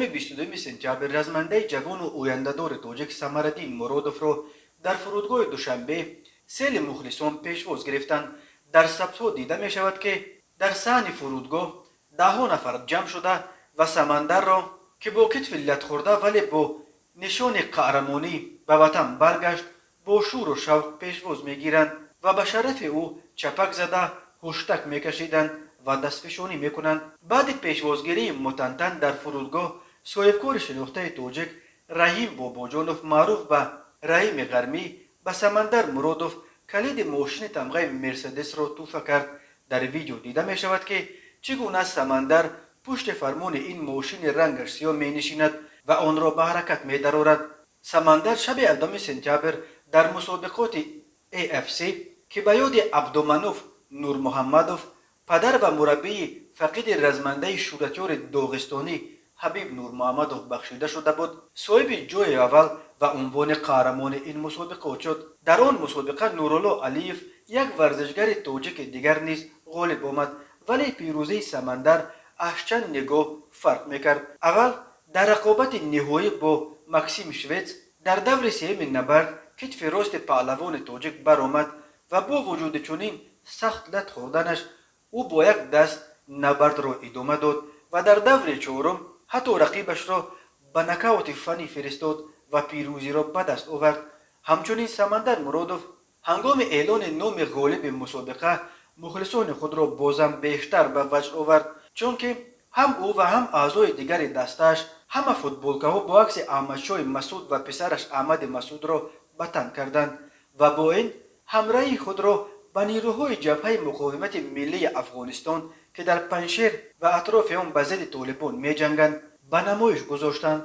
Шоми 22 сентябр размандаи ҷавону ояндадори тоҷик Самараддин Муродовро дар фурудгоҳи Душанбе сели мухлисон пешвоз гирифтанд. Дар сабтҳо дида мешавад, ки дар саҳни фурудгоҳ даҳҳо нафар ҷамъ шуда ва Самандарро, ки бо китфи латхӯрда, вале бо нишони қаҳрамонӣ ба ватан баргашт, бо шӯру шавқ пешвоз мегиранд ва ба шарафи ӯ чапак зада, ҳуштак мекашиданд ва дастфишонӣ мекунанд. Баъди пешвозгирии мутантан дар фурудгоҳ соҳибкори шинохтаи тоҷик Раҳим Бобоҷонов, маъруф ба Раҳими Ғармӣ, ба Самандар Муродов калиди мошини тамғаи Мерседесро тӯҳфа кард. Дар видео дида мешавад, ки чӣ гуна Самандар пушти фармони ин мошини рангаш сиёҳ менишинад ва онро ба ҳаракат медарорад. Самандар шаби 7 сентябр дар мусобиқоти AFC, ки ба ёди Абдумануф Нурмуҳаммадов, падар ва мураббии фақиди размандаи шӯҳратёри доғистонӣ Ҳабиб Нурмуҳаммадов бахшида шуда буд, соҳиби ҷои аввал ва унвони қаҳрамони ин мусобиқот шуд. Дар он мусобиқа Нурулло Алиев, як варзишгари тоҷики дигар, низ ғолиб омад, вале пирӯзии Самандар аз чанд нигоҳ фарқ мекард. Аввал, дар рақобати ниҳоӣ бо Максим Швец дар даври сеюми набард китфи рости паҳлавони тоҷик баромад ва бо вуҷуди чунин сахт лат хӯрданаш ӯ бо як даст набардро идома дод ва дар даври чорум ҳатто рақибашро ба нокаути фаннӣ фиристод ва пирӯзиро ба даст овард. Ҳамчунин Самандар Муродов ҳангоми эълони номи ғолиби мусобиқа мухлисони худро бозам бештар ба ваҷд овард, чунки ҳам ӯ ва ҳам аъзои дигари дастааш ҳама футболкаҳо бо акси Аҳмадшоҳи Масуд ва писараш Аҳмади Масудро ба тан карданд ва бо ин ҳамраҳии худро ба нерӯҳои Ҷабҳаи муқовимати миллии Афғонистон, ки дар Панҷшер ва атрофи он ба зидди толибон меҷанганд, ба намоиш гузоштанд.